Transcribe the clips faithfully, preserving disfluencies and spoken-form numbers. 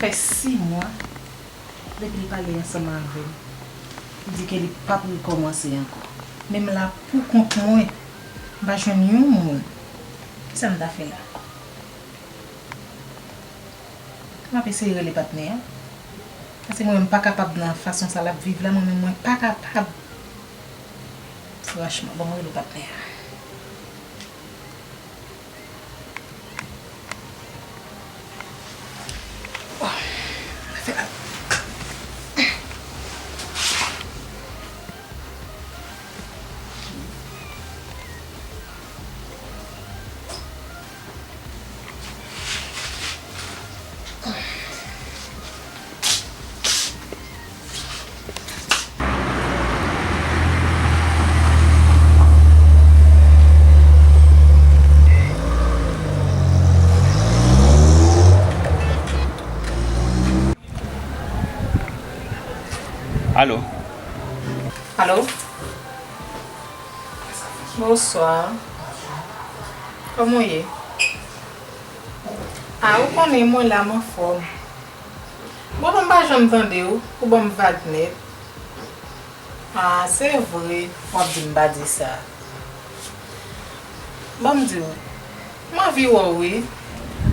Fè sis mwa depi li pale ansanm avè m. Li di ke li p ap rekòmanse ankò. Men m la pou kont mwen. M pa jwenn yon moun. Kisa m ta fè la? M ap eseye rele patnè a. Paske mwen menm m pa kapab nan fason sa l ap viv la, mwen menm mwen pa kapab. Franchman, ban mwen rele patnè a. Alo. Alo. Bonswa. Kòman w ye? A, ou konnen mwen la, m anfòm. Bon, non, m pa janm tande w, ou ban m vag nèt. A, se vre, w ap di m pa di sa. Ban m di w, m anvi wè w, wi.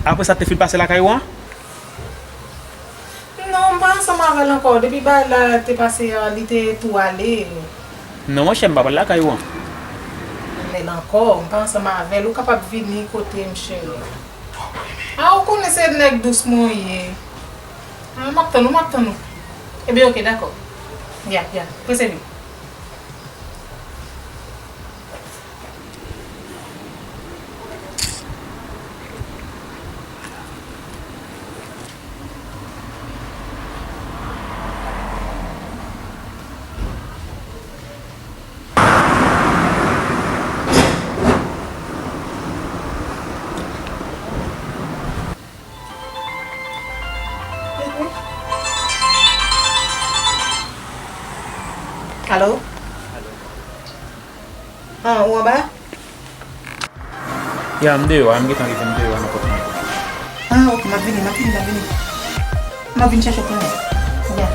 Apre sa te fin pase lakay ou an? Non, m pa ansanm avè l ankò. Depi bagay la te pase a, li te tou ale. Non, monchè, m pa pral lakay ou an. Avè l ankò, m pa ansanm avè l. Ou kapab vini kote m, cheri. A, ou konnen se nèg dous mwen ye. A, m ap tann ou, m ap tann ou. Ebyen, oke, dakò. Ya, ya, prese vin. Alo? An, ou anba? Ya, m deyò a, m gentan rive, m deyò a nan pòt mwen. Ah, ok, m ap vini, m ap vini, m ap vini. M ap vin chèche w kounye a. Ya.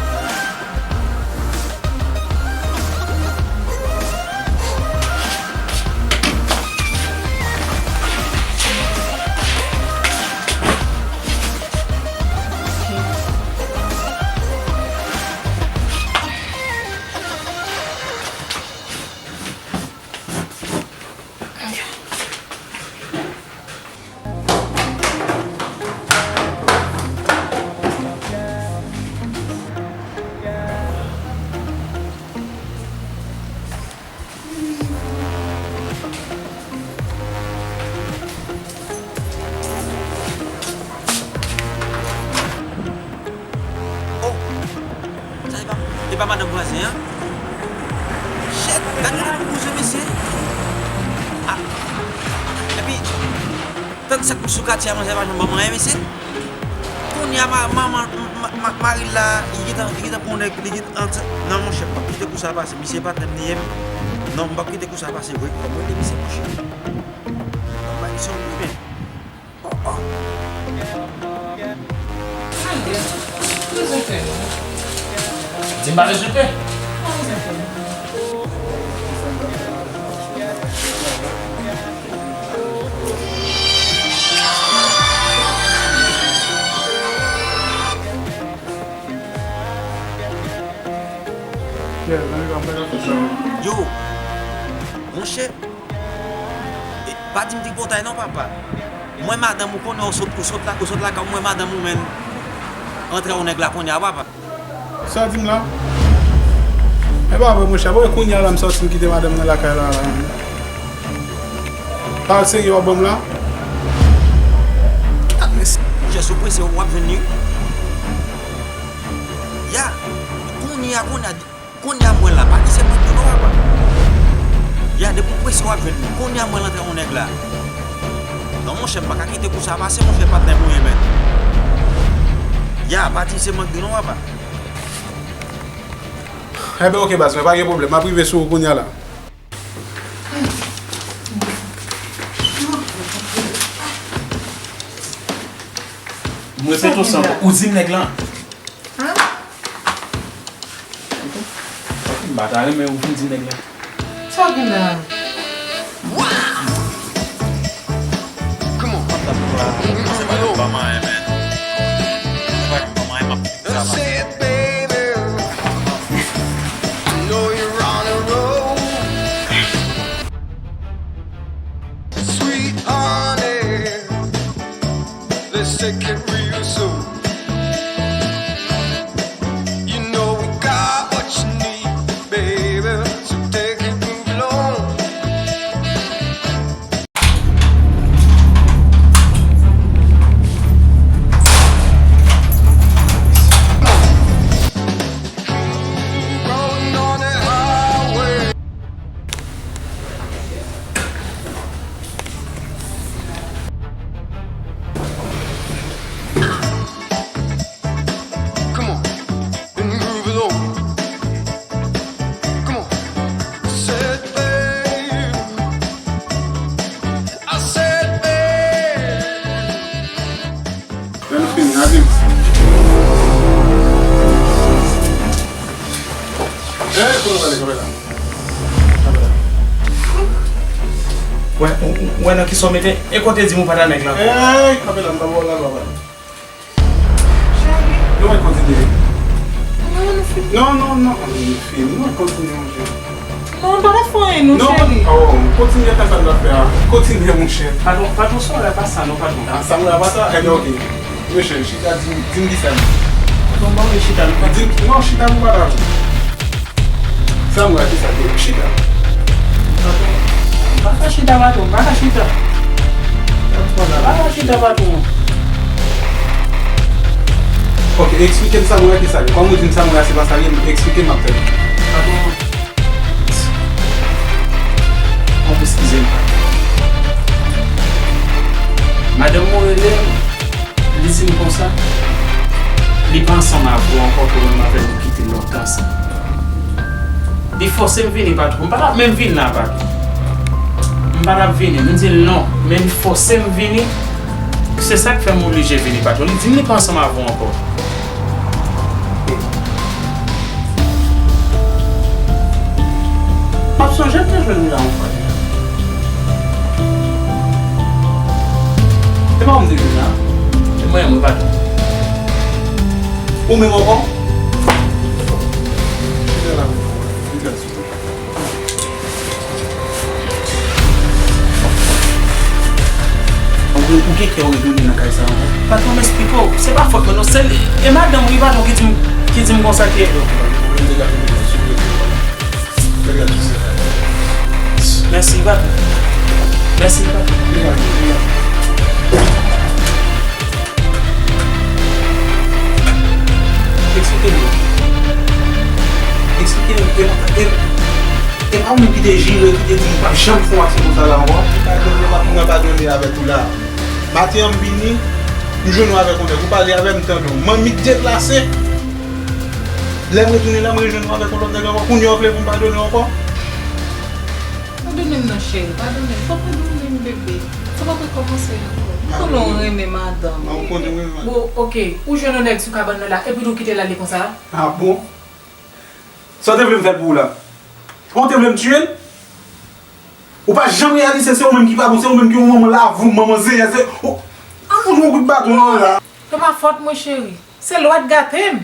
Oh! Sa se pa, se pa madanm vwazen an? Shit, gade yon bouzen mesye. Ah. Epi, trannsenk moun sou katye a, manzè pa janm ban m anyen, mesye. Kounye a, ma-, manman, ma-, ma-, mari l la, li gentan, li gentan pran yon nèg, li gentan, non, monchè, m p ap kite kou sa pase. Misye patnè m li ye. Non, m p ap kite kou sa pase vre. Fò m rele misye, monchè. Fò m bay misye yon kou men. Di m pa bezwen pè. Yo, monchè, e, pa di m tripotay non, papa. Mwen madanm ou konnen ou sot, ou sot la, ou sot lakay ou, mwen madanm ou menm. Antre yon nèg la kounye a, papa. Sa w di m la? E pa vre, monchè. Bon, kounye a la, m sòti, m kite madanm nan lakay la, la. Pawòl serye w ap ban m la? Gad mesye. Monchè, si w prese, w ap jwenn li. Ya, kounye a, kounye a. Kounye a mwen la, pa di se mwen ki non, papa. Ya, depi w prese w ap jwenn li. Kounye a mwen l antre yon nèg la. Non, monchè, m pa ka kite kou sa pase, monchè, patnè m ou ye, men. Ya, pa di se mwen ki non, papa. Enben, oke, baz, men pa gen pwoblèm. M ap rive sou ou kounye a la. Mwen fè ton san, ou di m nèg lan. Hein? Ok. M pa ta renmen ou vin di nèg lan. Sa w gen la? Come on. Se pa yon pa manyen, man. Se pa yon pa manyen, m ap di sa, man. Say it, baby. I know you're on a roll. Sweet honey, let's take it real slow. You know we got what you need, baby. So take it, move along. Rolling on the highway. Come on, and move it on. Come on. I said, babe. I said, babe. Lè nou fini, Adil. Ey, kote w prale, kanpe la. Kanpe la. Wè, w, w, wè nan kisa w mete, e kote di m ou pa ta nèg lan. Ey, kanpe la, m pa ba w lalwa, pale. Cheri. Non, mwen kontinye. Non, nou fini. Non, non, non, nou fini. Non, kontinye, monchè. Non, nou pa ta fè anyen, non, cheri. Oh, kontinye fè sa n ap fè a. Kontinye, monchè. Patwon, patwon, sa w la pa sa, non, patwon. Ah, sa m la pa sa? Ebyen, ok. Mesye, chita, di m, di m kisa li. Patwon, ban mwen chita, non, patwon. Di m, non, chita pou pale avè m. Samra, kisa ki chita? Patwon, m pa ka chita, patwon, m pa ka chita. M pa ka chita, patwon. Ok, eksplike m Samra kisa li. Kòm ou di m Samra se pa sa li ye, eksplike m, m ap tande. Patwon, patwon, eskize m, patwon. Madanm mwen rele m, li di m konsa, li pa ansanm avè w ankò, ke ou menm avè l nou kite lontan sa. Li fòse m vini, patwon. M pa t ap menm vin la, patwon. M pa t ap vini. M di l non, men li fòse m vini. Se sa k fè m oblije vini, patwon. Li di m li pa ansanm avè w ankò. M ap sonje m te jwenn ou la yon fwa deja. Se pa ou m te jwenn la? Se mwen menm, wi, patwon. Ou menm ankò? Chita la, chita la. Ou, ou gen kè w retounen nan kay sa ankò? Patwon, m esplike w, se pa fòt mwen non, se, e madanm wi, patwon, ki di m, ki di m konsa ke. Mèsi, patwon. Mèsi, patwon. Eksplike m. Eksplike m. E, e, e pa ou menm ki te jire, ki te di m pa janm fè yon aksyon konsa la ankò? Padone, m ap, mwen padone avèk ou la. Maten an m vini, m jwenn ou avèk yon nèg. Ou pale avè m, m tande w. Manmi k deplase. Lè m retounen la, m rejwenn ou avèk yon lòt nèg ankò. Kounye a w vle pou m padone w ankò? Padone m non, cheri, padone m. Fòk padone m, bebe. Sa p ap rekòmanse ankò. M konnen w renmen madanm. Mwen konnen w renmen madanm. Bon, ok. Ou jwenn yon nèg sou kabann nan la, epi tou kite l ale konsa? Ah bon? Sa w te vle m fè pou ou la? Ou te vle m tiye l? Ou pa janm reyalize se ou menm ki pa bon, se ou menm ki yon manman lavou, manman zenyè, se ou. An fout yon kout baton nan la. Se pa fòt mwen, cheri. Se lwa t gate m.